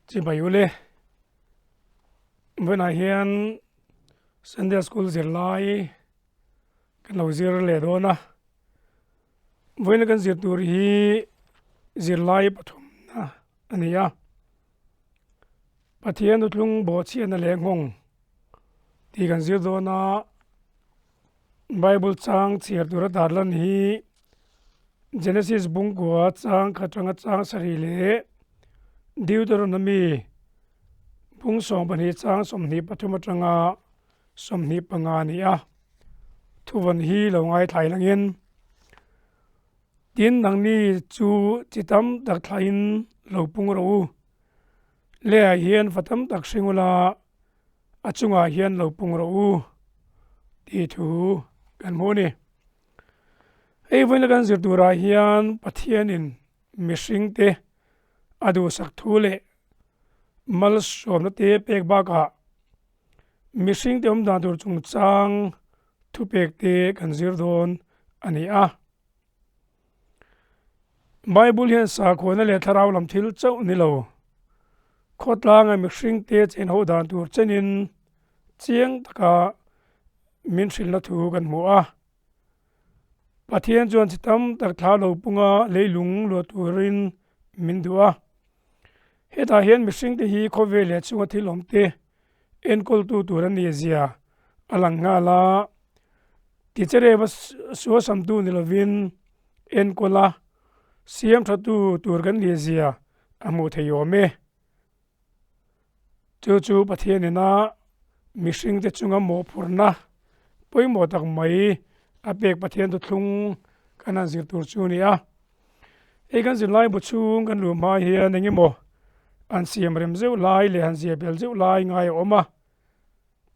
Chibai ule, vawiinah hian Sunday school zirlai kan lo zir leh dawn a, vawiina kan zir tur hi zirlai pathumna a ni a, Pathian thuthlung bawhchhiatna leh nghawng tih kan zir dawn a, Bible chang chhiar tura tarlan hi Genesis bungkua chang khat atanga chang sarih leh Deuteronomy bung 12 chang 23 atanga 25 a ni a. Thuvawn hi lo ngaithlai langin tin nangni chu chi tam tak thlaiin lo pung rawh u. Leiah hian fa tam tak hring ula a chungah hian lo pung rawh u tih thu kan hmu a ni. Hei vawiin kan zir turah hian Pathianin mihring te a duhsak thu leh malsawmna te pek bakah mihring te awm dan tur chungchang thupek te kan zir dawn a ni a. Bible hian sakhuana leh thlarau lam thil chauh ni lo. Khawtlanga mihring te chen ho dan tur chenin chiang taka min hrilhna thu kan hmu a. Pathian chuan chi tam tak thla lo punga leilung luah turin min duh a. Hetah hian mihring te hi khawvel leh chhunga thil awm te enkawltu tur a nih zia a lang nghal a. Tichereva suasamtu ni lovin enkawl a, siam thatu tur kan nih zia a hmuh thei awm e. Chu chu Pathian ina mihringte chunga mawhphurhna pawimawh tak mai a pek Pathian thuthlung kan han zir tur chu a ni a. Hei kan zirlai bu chhung kan luh hma hian eng emaw an siam rem zeuh lai leh han zia bel zeuh lai ngai a awm a.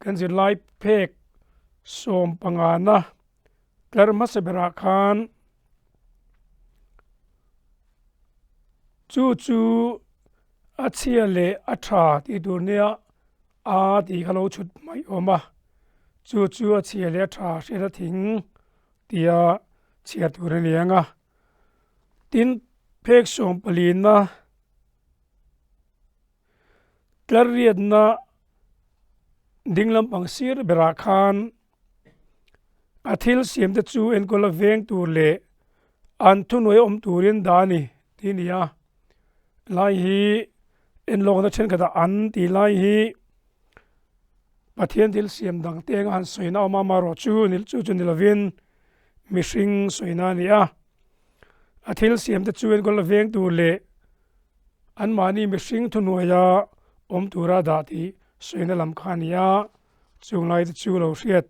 Kan zirlai phek 15na tlar hmasa berah khan chu chu a chhia leh a tha tih tur nia a tih kha lo chhut mai awm a, chu chu a chhia leh a tha hriat a thing tia chhiar tur a ni ang a. Tin phek 14na tlar riatna ding lampang sir berah khan a thil siam te chu enkawl a veng tur leh an thuhnuai awm turin dah a ni tih a ni a lai hi enlawkna thenkhatah an tih lai hi Pathian thil siam dang te anga han sawina awm a amaherawh chu chu chu ni lovin mihring sawina a ni a a thil siam te chu enkawl a veng tur leh Anmahni mihring thuhnuaia awm tura dah tih sawina lam kha a ni a, chung lai te chu lo hriat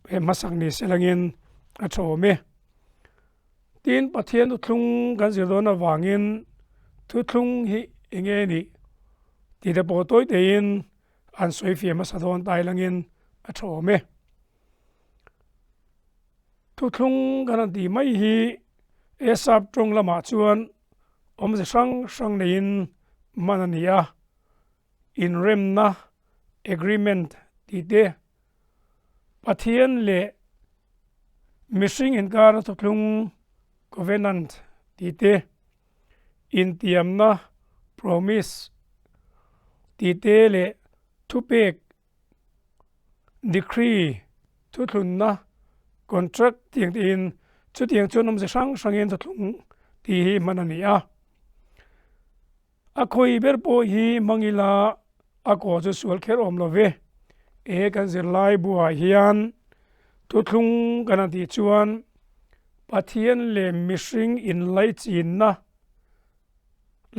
he hmasak ni se langin a tha awm e. Tin, Pathian thuthlung kan zir dawn avangin thuthlung hi eng nge nih tih te pawh tawi teiin an sawi fiah hmasa dawn tai langin a tha awm e. Thuthlung kan han tih mai hi Esap tawng lamah chuan awmze hrang hrang neiin hman a ni a, inremna, agreement, tih te, Pathian leh mihring inkara thuthlung, covenant, tih te, intiamna, promise, tih te leh thupek, Decree, thuthlunna, contract tiang tiin chutiang chuan awmze hrang hrangin thuthlung tih hi hman a ni a. A khawi ber pawh hi hmang ila a kaw chu sual kher awm lo ve. He kan zirlai buah hian thuthlung kan han tih chuan Pathian leh mihring inlaichinna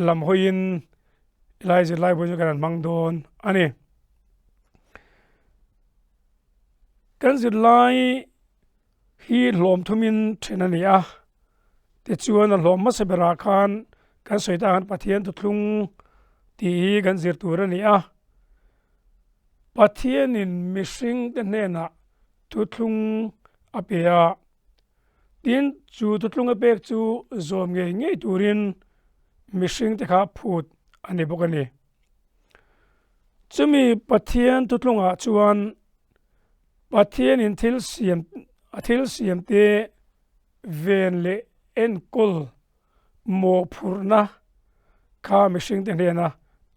lam hawiin Helai zirlai bu chu kan han hmang dawn a ni. Kan zirlai hi hlawm thumin then a ni a, tichuan a hlawm hmasa berah khan kan sawi tak ang Pathian thuthlung tih hi kan zir tur a ni a. Pathianin mihring te hnenah thuthlung a pe a. Tin, chu thuthlunga pek chu zawm ngei ngei turin mihring te kha phut a ni bawk a ni. Chumi Pathian thuthlungah chuan Pathianin thil siam a thil siam te ven leh enkawl mawhphurhna kha mihring te hnena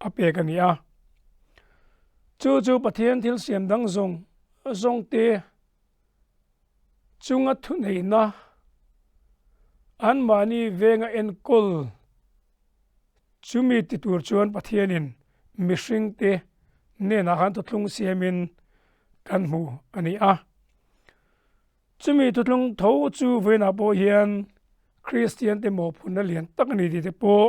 a pek a ni a. Chu chu Pathian thil siam dang zawng zawngte chunga thuneihna anmahni venga enkawl chumi ti tur chuan Pathianin mihringte hnenah khan thuthlung siamin kan hmu a ni a. Chumi thuthlung tho chu vawiinah pawh hian Kristiante mawhphurhna lian tak a ni tih te pawh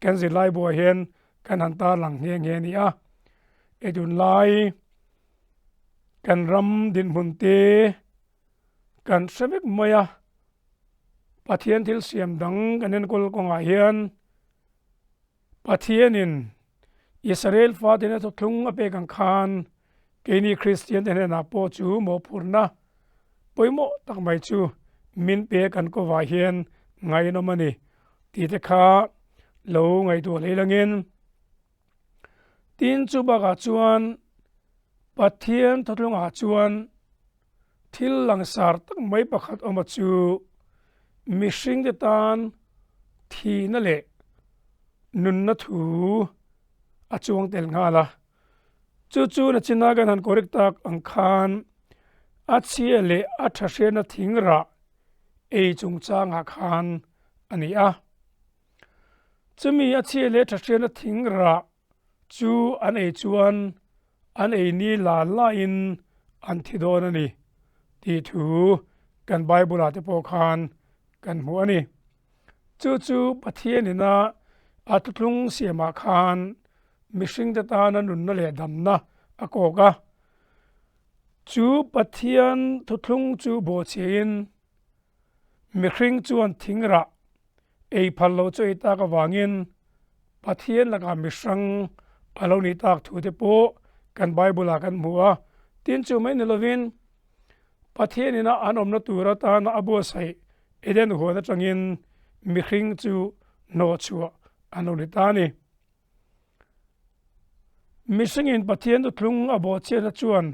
kan zirlai buah hian kan han tarlang nghe nghe a ni a. Ei tunlai kan ram dinhmun te kan hre vek mai a, Pathian thil siam dang kan enkawl kawngah hian Pathianin Israel faten a thuthlung a pek ang khan keini Kristian te hnenah pawh chu mawhphurhna pawimawh tak mai chu min pe kan kawvah hian ngaihnawm a ni tih te kha lo ngaihtuah hlei langin Tin chu bakah chuan Pathian thuthlungah chuan thil langsar tak mai pakhat awm a chu mihringte tan thihna leh nunna thu a chuang tel nghal a. Chu chu nachina kan han correct tak ang khan a chhia leh a tha hriatna thing rah ei chungchangah khan a ni a. Chumi a chhia leh tha hriatna thing rah chu an ei chuan an ei ni la lain an thi dawn a ni tih thu kan Bible ah te pawh khan kan hmu a ni. Chu chu Pathian ina a thuthlung siamah khan mihringte tana nunna leh damna a kawk a. Chu Pathian thuthlung chu bawhchhiahin Mihring chuan thing rah ei phal lo chu ei tak avangin Pathian lakah mihrang a lo nih tak thu te pawh kan Bible ah kan hmu a. Tin chu mai ni lovin Pathian ina an awmna tur atana a buatsaih Eden huan atangin mihring chu hnawhchhuah an lo ni ta a ni. Mihringin Pathian thuthlung a bawhchhiatna chuan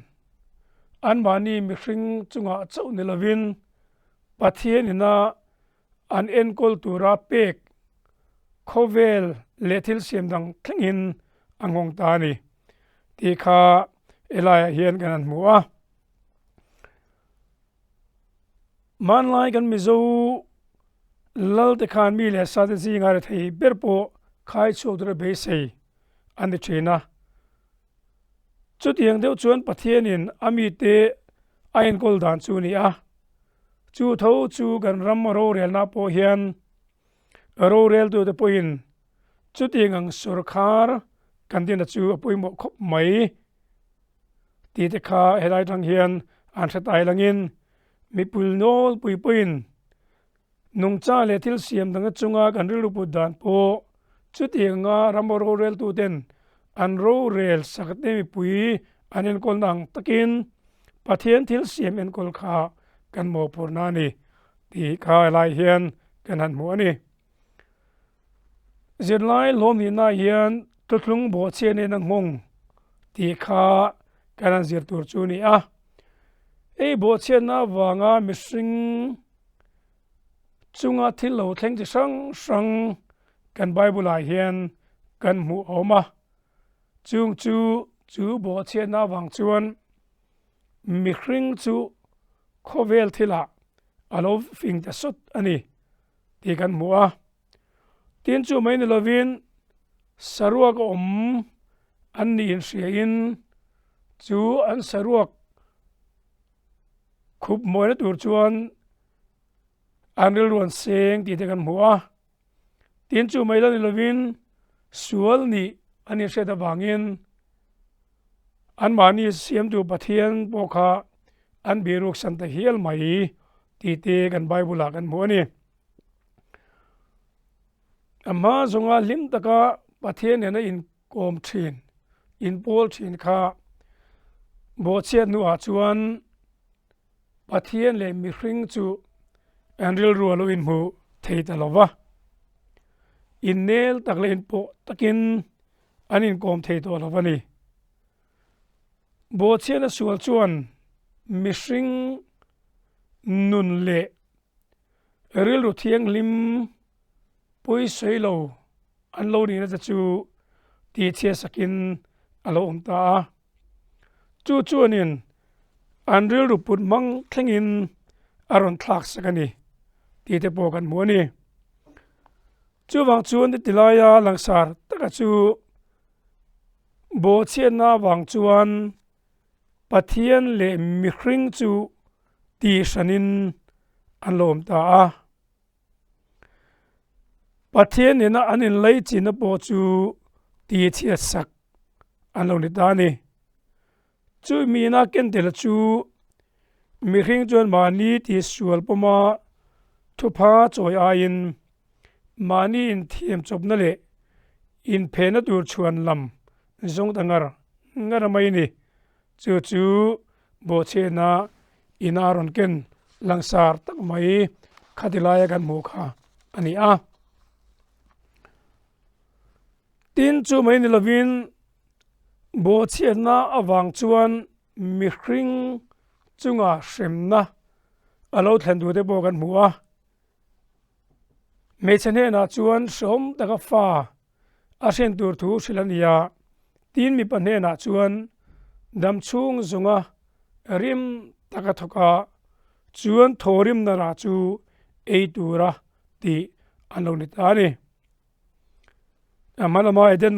anmahni mihring chungah chauh ni lovin Pathian ina an enkawl tura pek khawvel leh thil siam dang thlengin a nghawng ta a ni tih kha helaiah hian kan han hmu a. Hmanlai kan Mizo lal te khan mi leh sa te zinga rethei ber pawh khai chhuak tura beisei a ni thin a. Chutiang deuh chuan Pathianin a mite a enkawl dan chu a ni a. Chu tho chu kan ram rorelna pawh hian roreltute pawhin chutiang ang sawrkhar kan dina chu a pawimawh khawp mai. Tih te kha helai tang hian an hre tai langin mipui nawlpui pawhin nungcha leh thil siam dang chunga kan rilru put dan pawh chutianga ram roreltu ten an rorel sak te mipui an enkawlna ang takin Pathian thil siam enkawl kha kan mawhphurhna a ni tih kha helai hian kan han hmu a ni. Zirlai hlawm nihna hian thuthlung bawhchhiah nena nghawng tih kha kan han zir tur chu a ni a. Hei bawhchhiatna avanga mihring chunga thil lo thleng chi hrang hrang kan Bible ah hian kan hmuh a awm a. Chung chu chu bawhchhiatna avang chuan mihring chu khawvel thilah a lo fing ta sawt a ni. tih kan hmu a. Tin chu mai ni lovin saruak a awm an nih inhriain chu an saruak khup mawina tur chuan an rilru an seng tih te kan hmu a. Tin chu mai la ni lovin sual nih an inhriat avangin Anmahni siamtu Pathian pawh kha an biruk san ta hial mai tih te kan Bible ah kan hmu a ni. A hma zawnga hlim taka Pathian nena inkawm thin, inpawl thin kha bawhchhiat hnuah chuan Pathian leh mihring chu an rilru a lo inhmu thei ta lo va. Innel tak leh inpawh takin an inkawm thei tawh lo a ni. Bawhchhiatna sual chuan mihring nun leh rilru thianghlim pawisawi lo an lo nihna te chu. tihchhiat sakin a lo awm ta a. Chu chuanin an rilru put hmang thlengin a rawn thlak sak a ni tih te pawh kan hmu a ni. Chuvang chuan ti tilaia langsar taka chu bawhchhiatna avang chuan Pathian leh mihring chu tihhranin an lo awm ta a. Pathian nena an inlaichinna pawh chu tihchhiat sak an lo ni ta a ni. Chu mina ken tel chu mihring chuan mahni tihsual pawma thupha chawi aiin mahni inthiam chawpna leh inphehna tur chhuan lam zawng ta ngar ngar mai a ni. Chu chu bawhchhiatna ina rawn ken langsar tak mai khati laia kan hmuh kha a ni a. Tin chu mai ni lovin bawhchhiatna avang chuan mihring chunga hremna a lo thlen duh te pawh kan hmu a. Hmeichhe hnenah chuan hrehawm taka fa a hriat tur thu hrilh a ni a, tin mipa hnenah chuan dam chhung zawnga rim taka thawk a, chuan thawhrimna rah chu ei tura tih an lo ni ta a ni. A hma lama Eden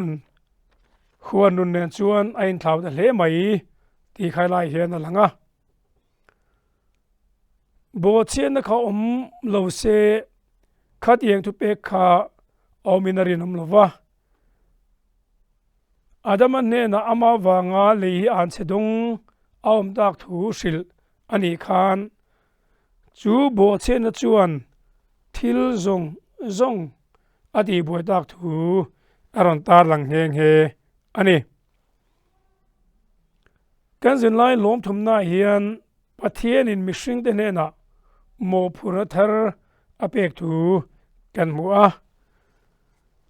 huan nun nen chuan a inthlau ta hle mai tih khai lai hian a lang a. Bawhchhiatna kha awm lo se khatiang thupek kha awmin a rinawm lo va. Adama hnenah ama vanga lei hi an chhe dawng a awm tak thu hrilh a nih khan chu bawhchhiatna chuan thil zawng zawng a tihbuai tak thu a rawn tarlang nghe nghe a ni. Kan zinlai lawmthumnaah hian Pathianin mihringte hnenah mawhphurhna thar a pek thu kan hmu a.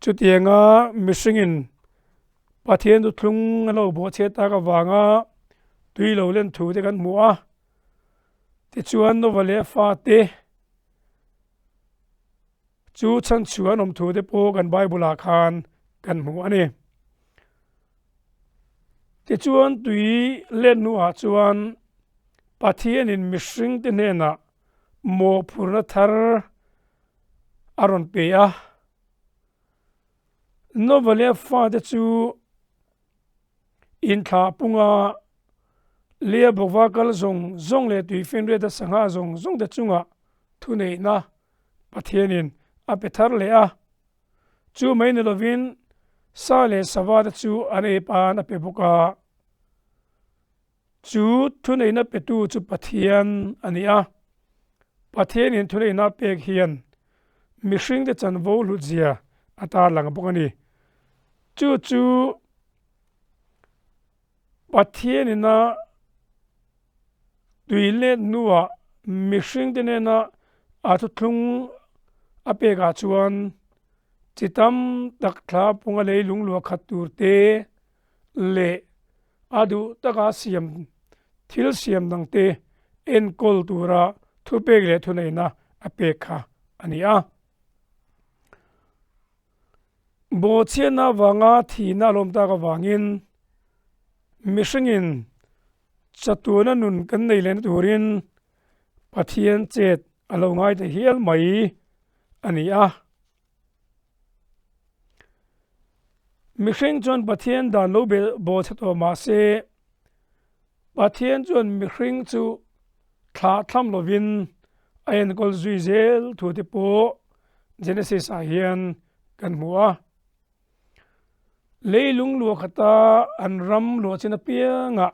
Chutianga mihringin Pathian thuthlung a lo bawhchhiat tak avanga tui lo len thu te kan hmu a. Tichuan Nova leh a fate chu chhanchhuah an awm thu te pawh kan Bible-ah khan kan hmu a ni. Tichuan tui let hnuah chuan Pathianin mihringte hnenah mawhphurhna thar a rawn pe a. Nova leh a fate chu inthlah punga lia bawkva kal zawng zawng leh tuifinriata sangha zawng zawngte chungah thuneihna Pathianin a pe thar leh a. Chu mai ni lovin sa leh sava te chu an ei pan a pe bawk a. Chu thuneihna petu chu Pathian a ni a. Pathianin thuneihna a pek hian mihringte chanvo hlutzia a tarlang bawk a ni. Chu chu Pathianina tui let hnuah mihringte nena a thuthlung a pekah chuan chi tam tak thla punga leilung luah khat tur te leh a duh taka siam thil siam dang te enkawl tura thupek leh thuneihna a pek kha a ni a. Bawhchhiatna avanga thihna a lawm tak avangin mihringin chatuana nun kan nei lehna turin Pathian chet a lo ngai ta hial mai a ni a. Mihring chuan Pathian dan lo bawhchhe tawh mah se Pathian chuan mihring chu thlah thlam lovin a enkawl zui zel thu te pawh Genesis ah hian kan hmu a. Leilung luah khata an ram luah chin apiangah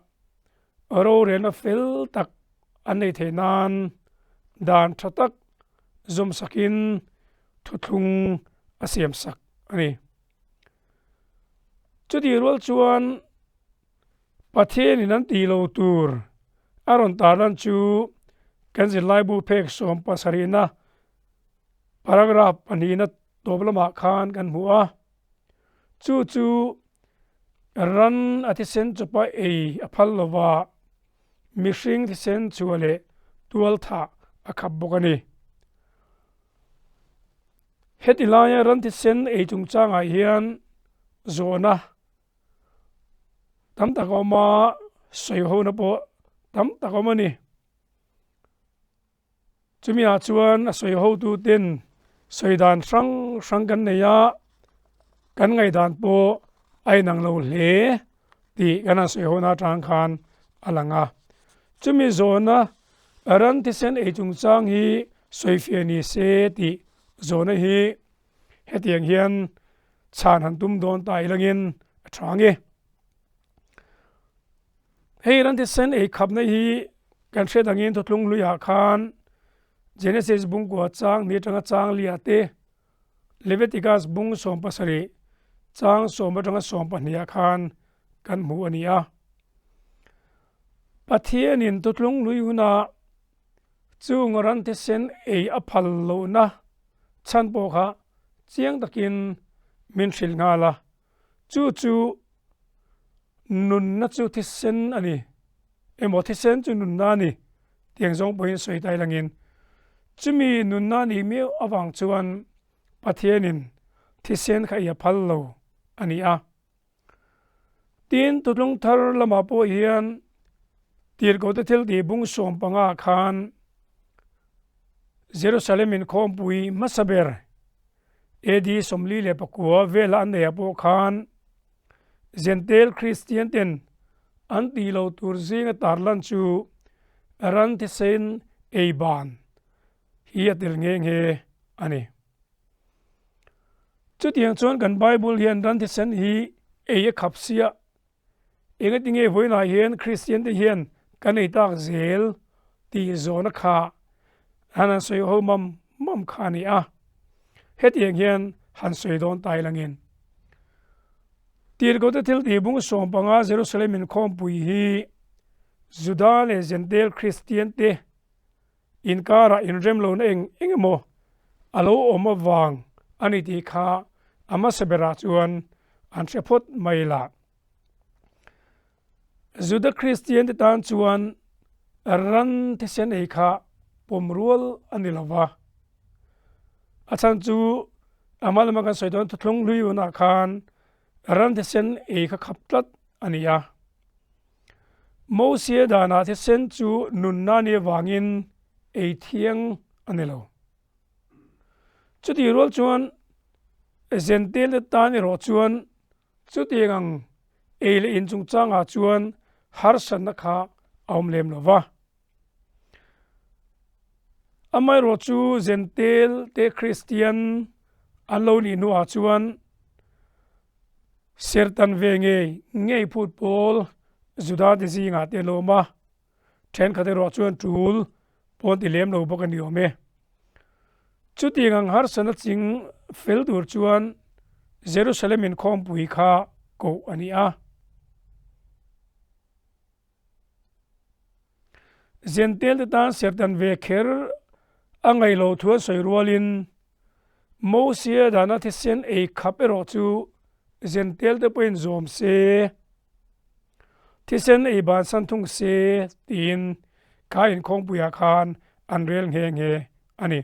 rorelna fel tak an nei theih nan dan tha tak zawm sakin thuthlung a siam sak a ni. Chutih rual chuan Pathianin an tih lo tur a rawn tarlan chu kan zirlaibu phek 77na paragraph pahnihna tawp lamah khan kan hmu a. Chu chu ran a thisen chawpa ei a phal lova mihring thisen chhuah leh tual thah a khap bawk a ni. Heti laia ran thisen ei chungchangah hian zawhna. Tam tak a awm a, sawi hona pawh tam tak a awm a ni. Chumi ah chuan a sawi hotu ten sawi dan hrang hrang kan nei a, kan ngaihdan pawh a inang lo hle tih kan han sawi hona atang khan a lang a. Chumi zawhna ran thisen ei chungchang hi sawifiah ni se tih zawhna hi hetiang hian chhan han tum dawn ta ilangin a tha nge. Hei ran thisen ei khapna hi kan hriat angin thawthlung hluiah khan Genesis bungkua chang ni atanga chang lia te Leviticus bung 17 chang sawm atanga 12 ah khan kan hmu a ni a. Pathianin thawthlung hlui hunah Chung ran thisen ei a phal lohna chhan pawh kha chiang takin min hrilh nghal a, chu chu nunna chu thisen a ni emaw thisen chu nunna a ni tiang zawng pawhin sawi ta ilangin chumi nunna a nih miau avang chuan Pathianin thisen kha ei a phal lo a ni a. Tin, Tutlung thar lamah pawh hian Tirhkohte thil tih bung 15 khan Jerusalem inkhawmpui hmasa ber AD 49 vela an neihah pawh khan Jentail Kristian ten an tih lo tur zinga tarlan chu ran thisen ei ban hi a tel nghe nghe a ni. Chutiang chuan kan Bible hian ran thisen hi ei a khap sia. Engati nge vawiinah hian Kristian te hian kan ei tak zel tih zawhna kha han han sawi ho mam mam kha a ni a. Hetiang hian han sawi dawn ta ilangin. Tirhkohte thil tih bung 15 Jerusalem inkhawmpui hi Juda leh Jentail Kristian te Inkarah inrem lohna eng eng emaw a lo awm avang a ni tih kha a hmasa berah chuan an hre phawt mai la. Juda Kristian te tan chuan ran thisen ei kha pawm rual a ni lo va. A chhan chu a hma lama kan sawi dawn thuthlung hlui hunah khan ran thisen ei kha khap tlat a ni a. Mosia danah thisen chu nunna ni avangin ei thiang a ni lo. Chutih rual chuan Zentelte tan erawh chuan chutiang ang ei leh in chungchangah chuan harsatna kha a awm lem lo va. Amaherawh chu Zentelte Kristian an lo nih hnuah chuan Sertan ve ngei ngei phut pawl Juda te zingah te an awm a, thenkhat erawh chuan tul pawn ti lem lo bawk a ni awm e. Chutiang ang harsatna ching fel tur chuan Jerusalem inkhawmpui kha koh a ni a. Zentel te tan sertan ve kher a ngaih loh thu an sawi rualin Mosia dana thisen ei khap erawh chu Zentel te pawhin zawm se, thisen ei bansan thung se tiin kha inkhawngpuiah khan an rel nghe nghe a ni.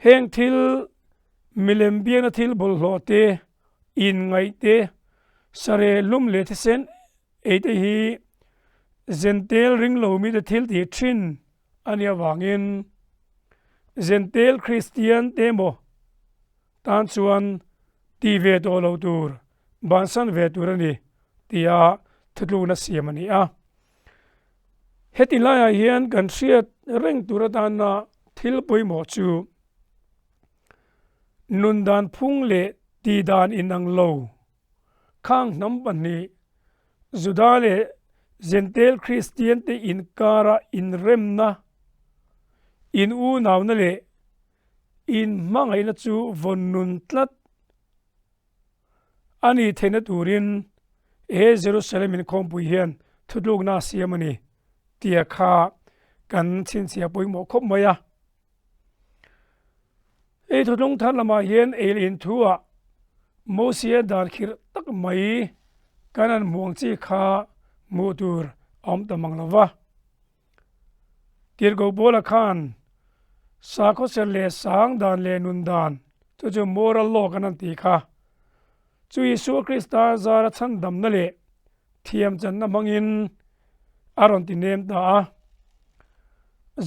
Heng thil milem biakna thil bawlhhlawh te, inngaih te, sareh lum leh thisen ei te hi Zentel ring lo mite thil tih thin a nih avangin Zentel Kristian te emaw tan chuan ti ve tawh lo tur, bansan ve tur a ni tia thutlukna siam a ni a. Heti laiah hian kan hriat reng tur atana thil pawimawh chu nun dan phung leh tih dan inang lo khang hnam pahnih Juda leh Jentail Kristian te inkara inremna, in unauna leh inhmangaihna chu vawn nun tlat A nih theihna turin he Jerusalem inkhawmpui hian thutlukna a siam a ni tia kha kan chhinchhiah pawimawh khawp mai a. Hei thutlung thar lamah hian ei leh inthuah Mosia dan khirh tak mai kan han hmuh ang chi kha hmuh tur a awm ta mang lo va. Tirhkoh Paula khan sakhaw ser leh sang dan leh nun dan, chu chu moral law kan han tih kha, chu Isua Krista zara chhandamna leh. thiamchanna hmangin a rawn ti nem ta a.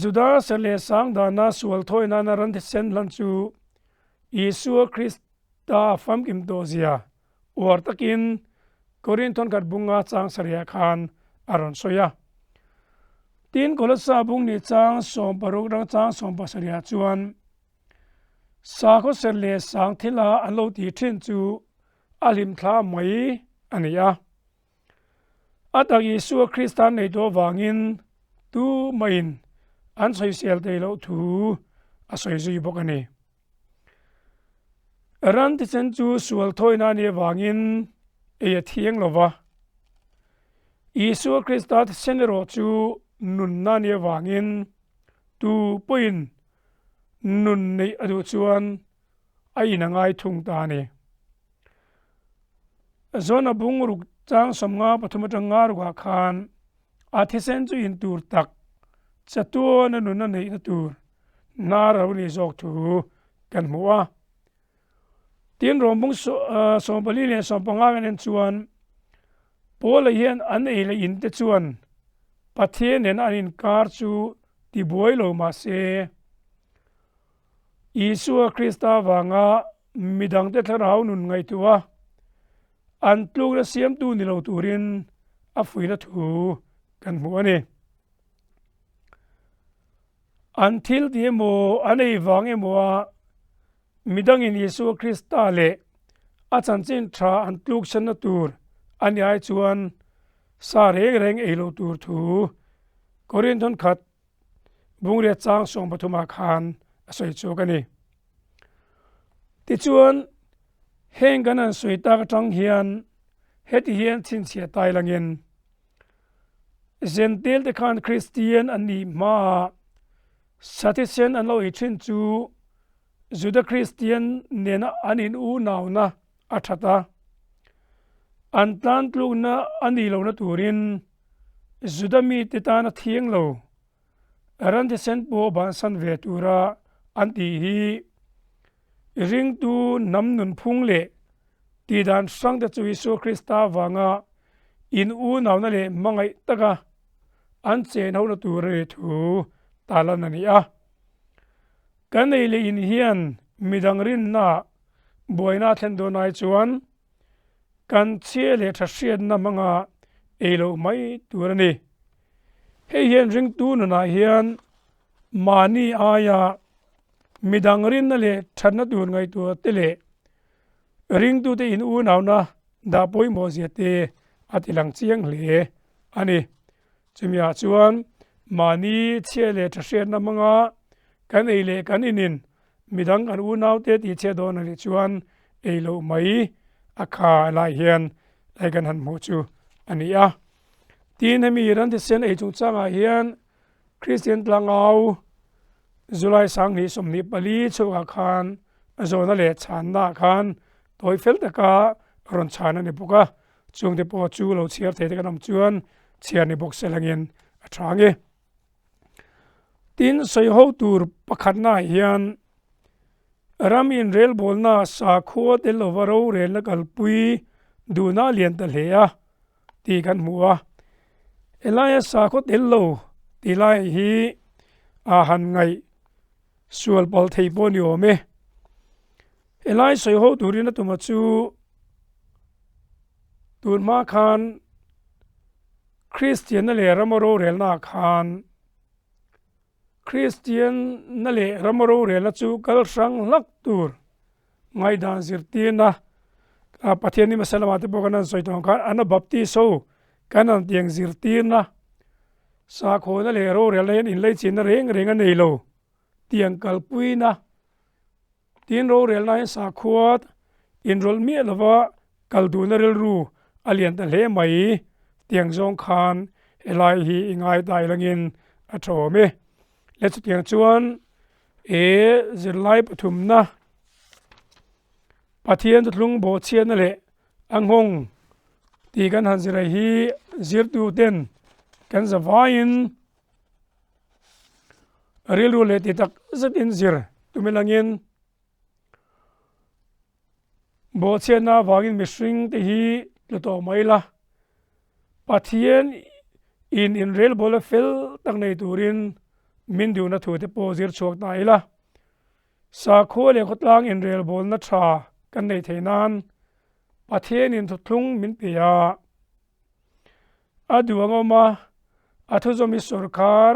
Juda serh leh sang dana sual thawi nana ran thisen hlan chu Isua Krista famkim tawh zia uar takin Korin thawnkhat bunga chang sarihah khan a rawn sawi a. Tin, Kolossa bung ni chang 16 rang chang 17 ah chuan sakhaw serh leh sang thila an lo tih thin chu a hlimthla mai a ni a. A tak Isua Krista an nei tawh avangin tu mahin an sawisel thei loh thu a sawi zui bawk a ni. Ran thisen chu sual thawina a nih avangin ei a thiang lo va, Isua Krista thisen erawh chu nunna a nih avangin tu pawhin nun neih a duh chuan a in a ngai thung ta a ni. Zona bung ruk chang 53 atang nga rukah khan a thisen chu in tur tak chatuana nun a neihna tur hnar a lo nih zawk thu kan hmu a. Tin, Rom bung 14 leh 15 kan en chuan Paula hian an ei leh in te chuan Pathian nena an inkar chu tibuai lo mahse, Isua Krista avanga midangte thlarau nun ngaihtuah a, an tlukna siamtu ni lo turin a fuihna thu kan hmu a ni. An thil ti emaw, an ei vang emaw a midangin Isua Krista leh a chanchin tha an tluksanna tur a ni ai chuan sa reng reng ei lo tur thu Korinthon khat Bungriat chang 13 ah khan a sawi chhuak a ni. Tichuan, heng kan han sawi tak atang hian heti hian chhinchhiah tai langin Zentel te khan Kristian an nih hmaah sathisen an lo ei thin chu Juda Kristian nena an in unauna a that a, an tlan tlukna a nih lohna turin Juda mite tana thiang lo ran thisen pawh bansan ve tura an tih hi ringtu hnam nunphung leh tihdan hrangte chu Isua Krista avanga in unauna leh hmangaih taka an chen hona tur a nih thu tarlan a ni a. Kan ei leh in hian midang rinna buaina a thlen dawn ai chuan Kan chhia leh tha hriatna hmanga ei loh mai tur a ni. Hei hian ringtu nunah hian mahni aia midang rinna leh thatna tur ngaihtuah te leh ringtute in unauna dah pawimawh zia te a ti lang chiang hle a ni. Chumi ah chuan mahni chhia leh tha hriatna hmanga kan ei leh kan inin Midang kan unaute tih chhiat dawn a nih chuan ei loh mai a kha lai hian hei kan han hmuh chu a ni a. Tin hemi ran thisen ei chungchangah hian Kristian tlangau July 2024 chhuakah khan zawhna leh chhannaah khan tawi fel taka rawn chhan a ni bawk a, chungte pawh chu lo chhiar thei te kan awm chuan chhiar ni bawk se langin a tha ang e. Tin, sawiho tur pakhatnaah hian ram inrelbawlna sakhua tel lova rorelna kalpui duhna a lian ta hle a tih kan hmu a. Helaia sakhaw tel lo tih lai hi a han ngaih sual palh thei pawh ni awm e. Helai sawiho turin a tuma chu tun hma khan Kristianna leh rama rorelnaah khan Kristianna leh rama rorelna chu kal hrang hlak tur ngaihdan zirtirna Pathian ni hmasa lamah te pawh kan han sawi tawh ang khan Anabaptist ho kan han tiang zirtirna sakhawna leh rorelna hian inlaichinna reng reng a nei lo tiang kalpuina Tin rorelna hian sakhua inrawlh miah lova kal duhna rilru a lian ta hle mai tiang zawng khan helai hi i ngai dai langin a tha awm e. Le chutiang chuan e zirlai pathumna Pathian thuthlung bawhchhiatna leh a nghawng tih kan han zir hi zirtu ten kan zavaiin Rilru leh ti tak zetin zir tum ilangin bawhchhiatna avangin mihring te hi tlu tawh mai la. Pathian in inrelbawlna fel tak nei turin min duhna thu te pawh zir chhuak ta ila. Sakhua leh khawtlang inrelbawlna tha kan neih theih nan Pathianin thuthlung min pe a. A duh ang awm a, a thuzawm hi sawrkar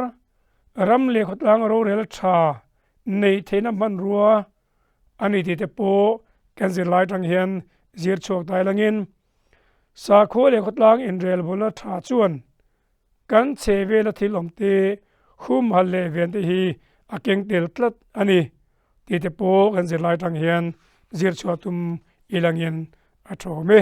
ram leh khawtlang rorel tha neih theihna hmanrua a ni tih te pawh kan zirlai atang hian zir chhuak ta ilangin sakhua leh khawtlang inrelbawlna tha chuan kan chhe vela thil awm te humhalh leh ven te hi a keng tel tlat a ni tih te pawh kan zirlai atang hian zir chhuah tum ilangin a tha awm e.